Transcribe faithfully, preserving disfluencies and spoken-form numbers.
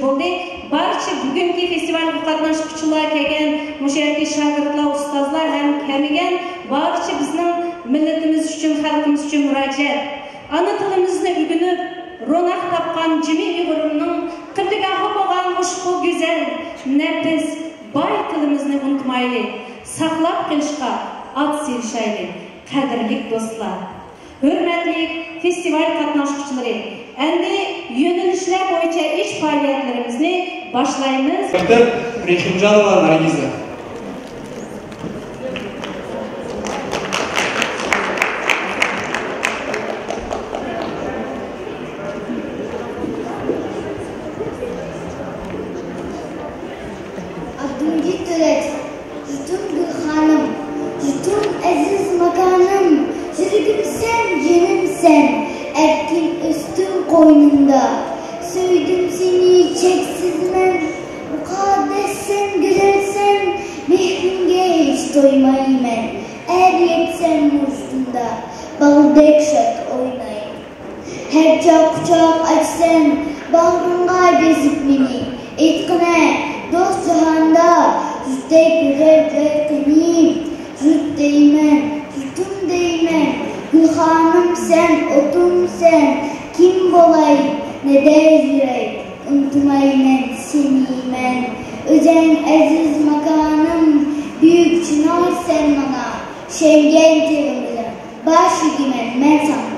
بولدى. بارچە بۈگۈنكى فېستىۋالغا قاتناشقۇچىلار، كەلگەن مۇشۇ يەردىكى شاگىرتلار، ئۇستازلار ھەم كەلمىگەن بارچە بىزنىڭ مىللىتىمىز ئۈچۈن، خەلقىمىز ئۈچۈن مۇراجىئەت. ئانا تىلىمىزنى ئۆگىنىپ، روناق تاپقان جىمى ئۇيغۇرۇمنىڭ قىبلىگاھى بولغان ئۇشبۇ گۈزەل، نەپىس، باي تىلىمىزنى ئۇنتۇمايلى، ساقلاپ قېلىشقا ئات سېلىشايلى، قەدىرلىك دوستلار! ھۆرمەتلىك فېستىۋال قاتناشقۇچىلىرى، ئەمدى يۆنىلىشلەر بويىچە ئىش پائالىيەتلىرىمىزنى باشلايمىز. مەكتەپ رەھىمجانوۋا نارگىزە. ئابدۇمىجىت دۆلەت. يۇرتۇم گۈل خانىم، يۇرتۇم ئەزىز ماكانىم، يۈرىكىمسەن، جېنىمسەن، ئەركىن ئۆستۈم قوينۇمدا. سۆيدۈم سېنى چەكسىز مەن، مۇقەددەسسەن، گۈزەلسەن، مېھرىڭگە ھېچ تويمايمەن. ئەر يەتسەم مۇشتۇمدا، بالدەك شاد ئويناي. ھەر چاغ قۇچاق ئاچىسەن، باغرىڭغا بېسىپ مېنى. ئېيتقىنە، دوست جاھاندا يۇرتتەك گۈزەل جاي قېنى؟ يۇرت دەيمەن، يۇرتۇم دەيمەن، گۈلخانىم سەن، ئوتۇم سەن. كىم بولاي، نەدە يۈرەي، ئۇنتۇمايمەن سېنى مەن. ئۆزەڭ ئەزىز ماكانىم، بۈيۈك چىنار سەن ماڭا، شەڭگەن تېغىم بىلەن باش ئېگىمەن مەن ساڭا.